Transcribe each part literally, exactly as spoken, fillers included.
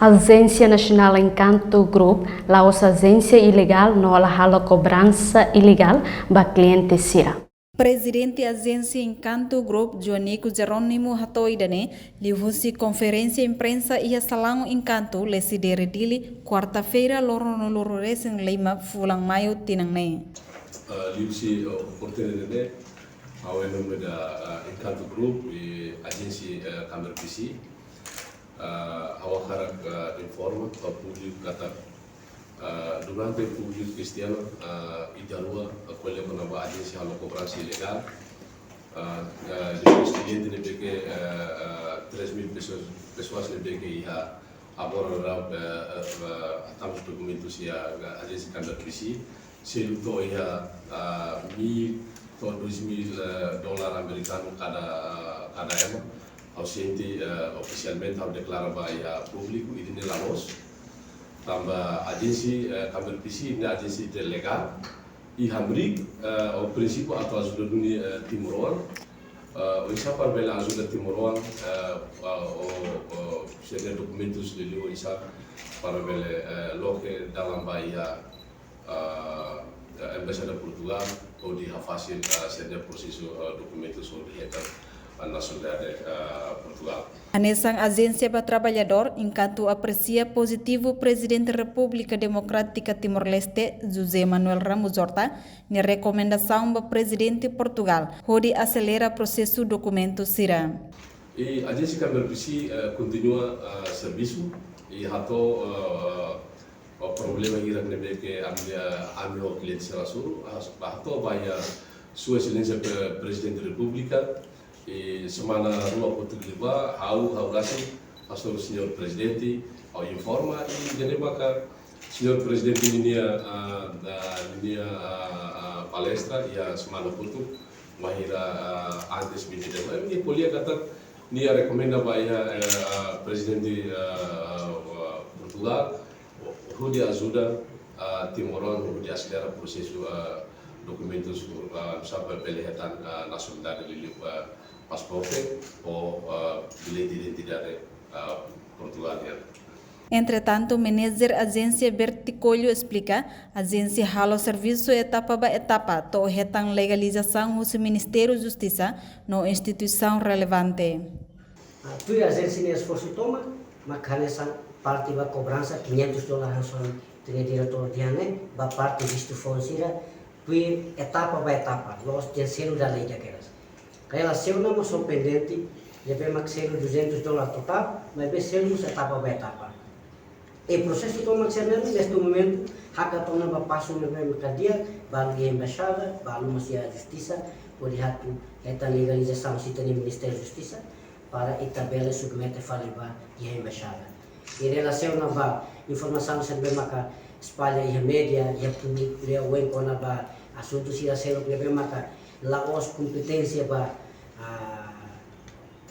Ajénsia Nasionál Encanto Group la'ós ajénsia ilegál no la halo kobransa ilegál ba kliente sira. Prezidente Ajénsia Encanto Group, Joanico Jerónimo, hato'o ida-ne'e liuhusi konferénsia imprensa iha Salaun Encanto, Lecidere, Dili, kuarta-feira, loron ruanulu-resin-lima fulan Maiu tinan ne'e. Ah, liuhusi, ah, oportunidade ne'e, ha'u em nome da, ah, Encanto Group, eh, ajénsia, eh, Camber P C, ah, ha'u hakarak, ah, informa ba públiku katak, ah, durante públiku kestiona, ah, ida-rua, ah, ko'alia kona-ba ajénsia halo kobransa ilegál. Ah, ah, depois kliente ne'ebé ke, ah, ah, três mil pessoas, pessoas ne'ebé ke iha agora, eh, eh, eh, hatama dokumentus iha, eh, ajénsia Camber P C, selu to'o iha, ah, mil to'o dois mil, eh, dolar amerikanu kada, eh, kada ema. Ha'u sente, eh, ofisialmente ha'u deklara ba iha públiku, ida-ne'e la loos. Tanba ajénsia, eh, Camber P C ne'e ajénsia ida legál. I hamriik, eh, ho prinsípiu atu ajuda duni, eh, timoroan. Eh, oinsá para bele ajuda timoroan, eh, eh, ho, ho sira-nia dokumentus liuliu oinsá para bele, eh, loke dalan ba iha, eh, Embaixada Portugal, hodi hafasil, eh, sira-nia prosesu, eh, dokumentus hodi hetan, eh, nasionalidade, eh, Portugal. Hanesan ajénsia ba traballadór, Encanto apresia pozitivu Prezidente Repúblika Demokrátika Timor-Leste, José Manuel Ramos Horta, nia rekomendasaun ba Prezidente Portugal, hodi aselera prosesu dokumentu sira. I ajénsia Camber P C, eh, kontinua, eh, servisu, i hato'o, eh, eh, problema hirak ne'ebé ke ami, eh, ami ho kliente sira hasoru, ah, hato'o ba iha Sua Exelénsia Pre-, Prezidente Repúblika, i semana rua kotuk liubá, ha'u, ha'u rasik, hasoru Señór Prezidente, ha'u informa, i ida-ne'e maka Señór Prezidente ninia, ah, ah, ninia, ah, ah, palestra iha semana kotuk, wainhira, ah, antes vinte de maio, nia ko'alia katak nia rekomenda ba iha, eh, ah, Prezidente, ah, ah, Portugal, hodi ajuda, ah, timoroan, hodi aselera prosesu, ah, dokumentus, ah, oinsá para bele hetan, ah, nasionalidade liuliu, ah, pasaporte ou, ah, billete de identidade, ah, Portugal nian. Entretantu, Manager Ajénsia Berti Coelho esplika, ajénsia halo servisu etapa ba etapa, to'o hetan legalizasaun husi Ministériu Justisa no instituisaun relevante. Ah, tuir ajénsia nia esforsu tomak, mak hanesan parte ba kobransa quinhentos dólar hanesan ita-nia diretór dehan ne'e, ba parte vistu foun sira, tuir etapa ba etapa, la'ós dehan selu dala ida kedas. Relasiona mós ho pendente, ne'ebé mak selu duzentos dólar totál, maibé selu mós etapa ba etapa. I prosesu tomak sira-ne'e, neste momentu, hakarak tona ba pasu ne'ebé mak di'ak, balu iha embaixada, balu mós iha justisa, hodi atu hetan legalizasaun husi ita-nia Ministériu Justisa, para ita bele submete fali ba iha embaixada. I relasiona ba informasaun sira ne'ebé maka espalla iha média, iha públiku, liafuan kona-ba asuntu sira seluk ne'ebé maka la'ós kompeténsia ba, ah,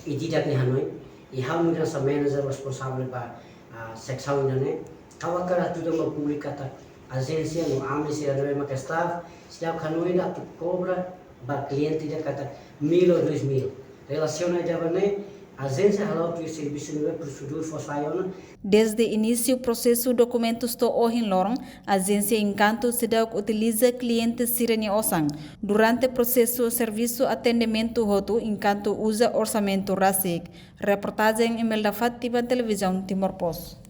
ita-nia hanoin, i ha'u nu'udar hanesan manager responsavel ba, ah, seksaun ida-ne'e, ha'u hakarak hatutan ba públiku katak ajénsia no ami sira ne'ebé maka staff, seidauk hanoin atu kobra ba kliente ida katak mil ou dois mil. Relasiona ida-ne'e, ajénsia hala'o tuir servisu ne'ebé prosedur fó sai ona. Desde inísiu prosesu dokumentus to'o ohin loron, ajénsia Encanto seidauk utiliza kliente sira-nia osan. Durante prosesu servisu atendimentu hotu, Encanto uza orsamentu rasik. Reportajen Imelda Fátima, Televizaun Timor Post.